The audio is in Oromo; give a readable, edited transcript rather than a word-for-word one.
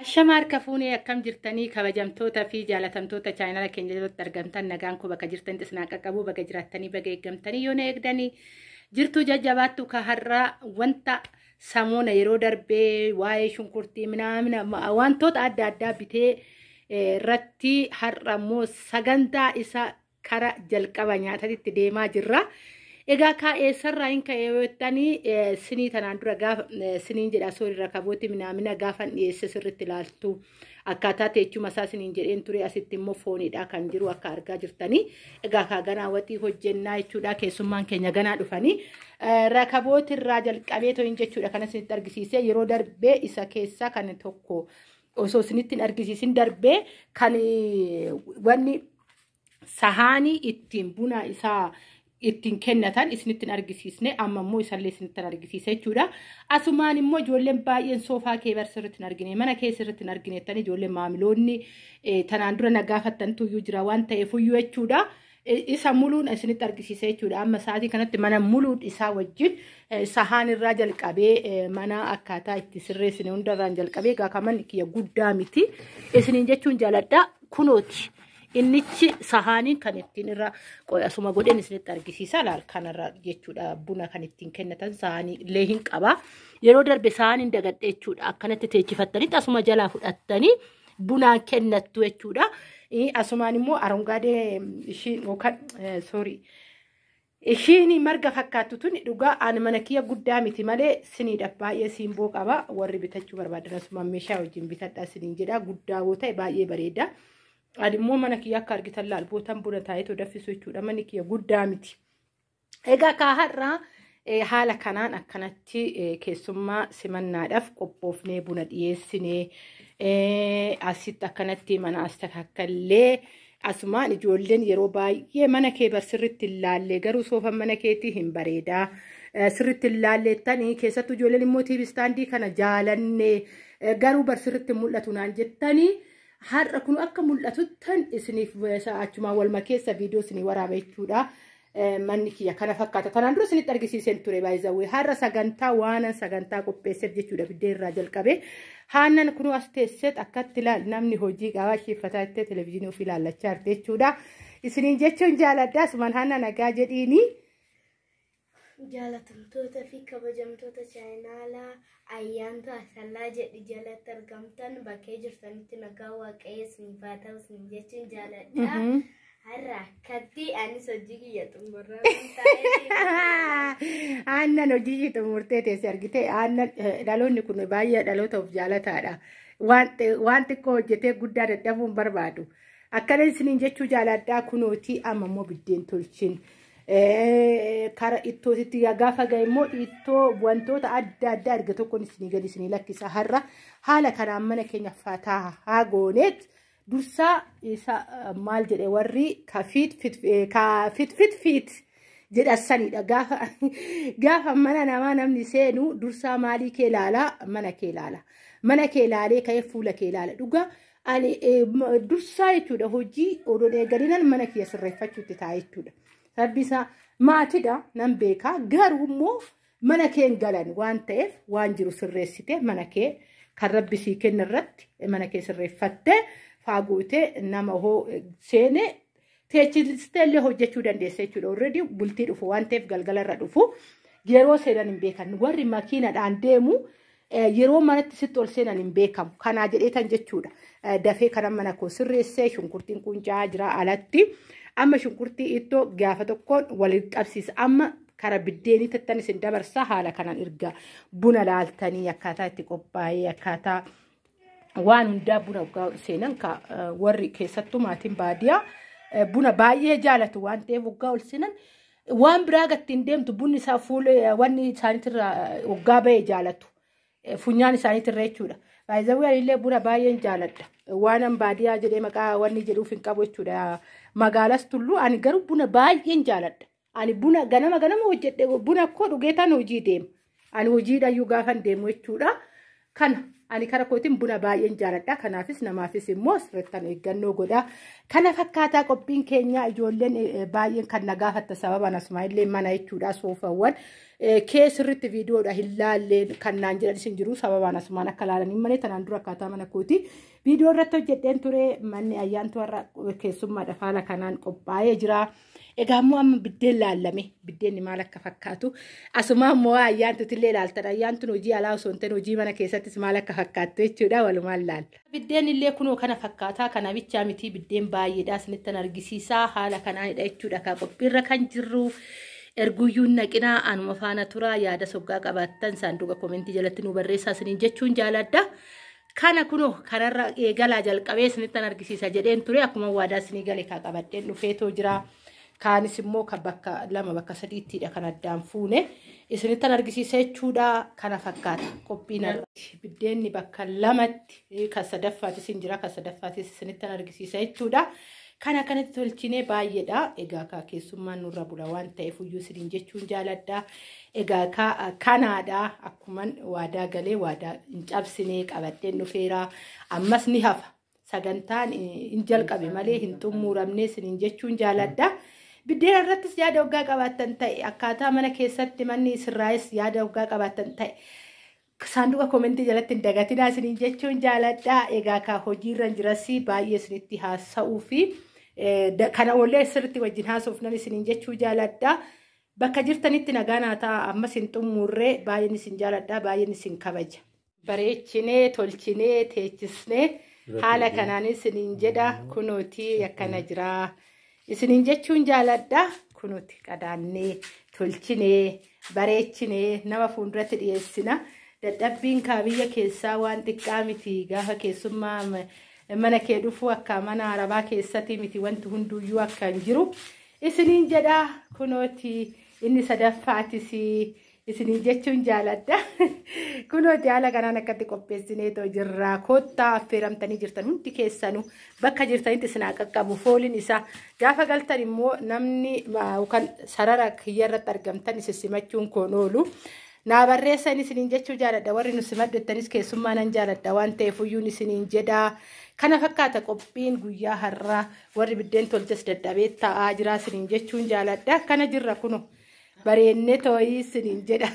Ashama harka fuunee, akkam jirtanii, kabajamtoota fi jaalatamtoota chaayinala keenya jalatti argamtan? Nagaan koo bakka jirtanitti isin qaqqabu. Baga jiraattanii, baga eeggamtanii, yoo na eegdanii jirtu jajjabaattu. Ka har'aa wanta samoona yeroo darbee waa'ee shunkurtii minaamina wantoota adda addaa bitee irratti har'a immoo sagantaa isa kara jalqaba nyaatatti deemaa jirra. Egaa kaa eessarraa hin ka'e yoo jettanii, sinii tanaan dura gaafa siniin jedha, sorry, rakabooti minaamina gaafan dhiyeesse sirritti ilaaltu, akkaataa teechuma isaa siniin jedheen ture. Asitti immoo foonidha kan jiru akka argaa jirtanii. Egaa kaa ganaa waxii hojjennaa jechuudha, keessummaan keenya ganaa dhufanii. Rakabooti irraa jalqabee to'in jechuudha kan isinitti argisiise. Yeroo darbee isa keessaa kan tokko osoo isinitti hin argisiisin darbee, kan wanni sahaanii ittiin buna isaa ittiin kennatan isinitti hin argisiisne. Amma immoo isallee isinitti hin argisiise jechuudha. Asumaan immoo ijoolleen baay'een soofaa kee bar sirriitti hin argine, mana kee sirriitti hin argine jettanii ijoolleen maamiloonni tanaan dura na gaafattantu iyyuu jira waan ta'eef iyyuu jechuudha. Isa muluun isinitti argisiise jechuudha. Amma sa'aatii kanatti mana muluun isaa wajjin sahaan irraa jalqabee, mana akkaataa itti sirreessine hundarraan jalqabee, egaa manni kiyya guddaa miti. Isiniin jechuun jaaladha, kunooti. Innichi sahaaniin kan ittiin irra asuma godheen isinitti argisiisa laal, kanarra jechuudha. Buna kan ittiin kennatan sahaanii illee hin qaba. Yeroo darbe sahaaniin dagadhe jechuudha. Akkanatti teechifattanii asuma jalaa fudhattanii bunaan kennattu jechuudha. Asumaan immoo arongaadee ishiin yookaan, sorry, ishiin marga fakkaattu tun dhugaa ani mana kiyya guddaa miti malee siniidhaaf baay'ee simboo qaba. Warri bitachuu barbaadan asumaan meeshaa wajjin bitadhaa siniin jedha. Guddaa yoo ta'e baay'ee bareeda. Ani immoo mana kiyya akka argitan laal, bootaan buna taa'eetoo danfisu jechuudha. Manni kiyya guddaa miti. Egaa kaa har'aa haala kanaan akkanatti keessummaa simannaadhaaf qophoofnee, buna dhiyeessinee, asitti akkanatti mana as takakkallee. Asumaan ijoolleen yeroo baay'ee mana kee bar sirritti hin laallee, garuu soofan mana keetii hin bareedaa, sirritti hin laalleettanii, keessattuu ijoolleen immoo TV standii kana jaalannee, garuu bar sirritti mul'atu naan jettanii, har'a kun akka mul'atuttan isiniif achumaan walma keessa viidiyoo isinii waraaba jechuudha. Manni kiyya kana fakkaata. Kanaan dura isinitti argisiiseen ture baay'izawwee. Har'a sagantaa waanan sagantaa qopheesseef jechuudha, biddeen irraa jalqabee. Haannan kunuu as teesseet akkatti ilaal, namni hojii qabaa isheeffataa jettee televezyiinii ofii ilaallachaa jirti jechuudha. Isiniin jechuun jaaladha. Asumaan Haanna nagaa jedhiini. Jaalatamtoota fi kabajamtoota chaayinaalaa Ayyaantu Asallaa jedhi jalatti argamtan, bakkee jirtanitti nagaa Waaqayyo isiniif haa ta'u isin jechuun jaaladha. Har'a akkatti anis hojii kiyya xumurraa. Aannan hojii ishee xumurtee teesse argite. Aannan dhaloonni kun baay'ee dhaloota of jaalataadha. Waan xiqqoo hojjetee guddaa dadhabuu hin barbaadu. Akkana isiniin jechuu jaaladhaa, kunooti amma immoo biddeen tolchin. Kara ittootitti gaafa ga'e immoo ittoo wantoota adda addaa erga tokkoon isinii gadi isinii lakkisa. Har'a haala kanaan mana keenya fataa haa gooneet. Dursaa isa maal jedhe, warri ka fiit fit ka fit fit fiit jedhasanidha. Gaafa mana namaa namni seenu dursaa maalii kee ilaalaa? Mana kee ilaala. Mana kee ilaalee ka'ee fuula kee ilaala. Dhugaa ani dursaa jechuudha, hojii odoon eegalinan mana kiyya sirreeffachuutti ta'a jechuudha. Sabbi isaa maatidha nan beekaa, garuu immoo mana kee hin galan waan ta'eef, waan jiru sirreessite, mana kee kan Rabbi sii kenna irratti mana kee sirreeffattee faaguutee nama hoo seene teechistee illee hojjechuu dandeessa jechuudha. Already bultii dhufu waan ta'eef, galgala irra dhufu, yeroo seenan hin beekan. Warri makiinadhaan deemu yeroo manatti sitti ol seenan hin beekamu. Kanaa jedheetan jechuudha. Dafee kana mana koo sirreessee, shunkurtiin qunca'aa jira alatti. Amma shunkurtii ittoo gaafa tokkoon waliin qabsiisa. Amma kara biddeenii tattan isin dabarsaa. Haala kanaan erga buna laaltanii, akkaataa itti qophaa'ee, akkaataa waan hundaa, buna waggaa seenan ka warri keessattuu maatiin baadiyyaa buna baay'ee jaalatu waan ta'eef, waggaa ol seenan waan biraa gatti hin deemtu, bunni isaa fuula wanni isaaniitirraa waggaa ba'e jaalatu, funyaan isaaniitirra jechuudha. Baay'ee anillee buna baay'een jaaladha. Waan baadiyyaa jedhee maqaa wanni jedhuuf hin qabu jechuudha. Magaalas tulluu ani garuu buna baay'een jaaladha. Ani buna ganama ganama hojjedhe, buna koo dhugeetaan hojii deema. Ani hojiidhayyuu gaafan deemu jechuudha. Kana Ani kara kootiin buna baay'een jaaladha. Kanaafis namaafis immoo sirrittan eeggannoo godha. Kana fakkaataa qophiin keenya ijoolleen baay'een kan na gaafatta sababaan asuma illee mana jechuudha soofawwan. Kee sirriitti viidiyoodha hin laalleen kan naan jedhan isin jiru sababaan asumaan akka laalaniin malee tanaan dura akkaataa mana kooti. Viidiyoo irratti hojjedheen ture manni ayyaantu har'a keessummaadhaaf haala kanaan qophaa'ee jira. Egaa immoo amma biddeen laallame biddeenni maal akka fakkaatu asuma immoo ayyaantutillee ilaaltan ayyaantuun hojii alaa osoo hin ta'in hojii mana keessattis maal akka fakkaattu jechuudha walumaan laalla. Biddeen illee kunoo kana fakkaataa kana bichaa miti biddeen baay'eedha isinittan argisiisaa haala kanaanidha jechuudha kan qophiirra kan jirru. Erguyyuun naqinaa anuma faana turaa yaada soggaa qabaattan saanduqa komentii jalatti nu barreessaa isiniin jechuun jaaladha. Kana kunoo kanarra eegalaa jalqabee isinittan argisiisa jedheen ture akkuma waadaa isinii gale kaa qabadheen dhufeetoo jira. Kaanis immoo kan bakka lama bakka sadiittidha kan addaan fuune isinittan argisiisa jechuudha kana fakkaata qophiin irratti biddeenni bakka lamatti kan sadaffaatis hin jira kan sadaffaatis isinittan argisiisa jechuudha. Kana kanatti tolchinee baay'eedha. Egaa kaa keessummaan nurra bula waan ta'eef iyyuu isiniin jechuun jaaladha. Egaa kaa kanaadha akkuman waadaa galee waadaa hin cabsinee qabadheen dhufeera. Ammas ni hafa. Sagantaan hin jalqabe malee hin xumuramne isiniin jechuun jaaladha. Biddeena irrattis yaada hoggaa qabaattan ta'e akkaataa mana keessatti manni sirraayis yaada hoggaa qabaattan ta'e saanduqa komentii jalatti hin dagatinaa isiniin jechuun jaaladha. Egaa kaa hojiirra jiras baay'ee isinitti haasa'uu fi kana oollee sirriitti wajjin haasofnan isiniin jechuu jaaladha. Bakka jirtanitti nagaa naa ta'a ammas hin xumurree baay'een isin jaaladha baay'een isin kabaja. Bareechinee tolchinee teechisnee haala kanaan isiniin jedha kunootii akkana jira. Isiniin jechuun jaaladha kunuuti qadaannee tolchinee bareechinee nama fuulduratti dhiyeessina. Dadhabbiin kaa biyya keessaa waan xiqqaa miti gaafa keessummaa mana kee dhufu akka mana arabaa keessatti miti wanti hunduyyuu akka hin jiru. Isiniin jedha kunooti inni sadaffaatis isiniin jechuun jaaladha. Kunooti haala kanaan akkatti qopheessineetoo jirra. Kottaa affeeramtanii jirtan hundi keessanuu bakka jirtanitti isin haa qaqqabu fooliin isaa. Gaafa galtan immoo namni yookaan sarara kiyya irratti argamtan isin simachuun koon oolu. Naa barreessan isiniin jechuu jaaladha. Warri nu simadhu jettanis keessummaa nan jaaladha waan ta'eef iyyuun isiniin jedha. Kana fakkaata qophiin guyyaa har'aa warri biddeen tolches dadhabee taa'aa jira isiniin jechuun jaaladha. Kana jirra kuno bareennee tooyii isiniin jedha.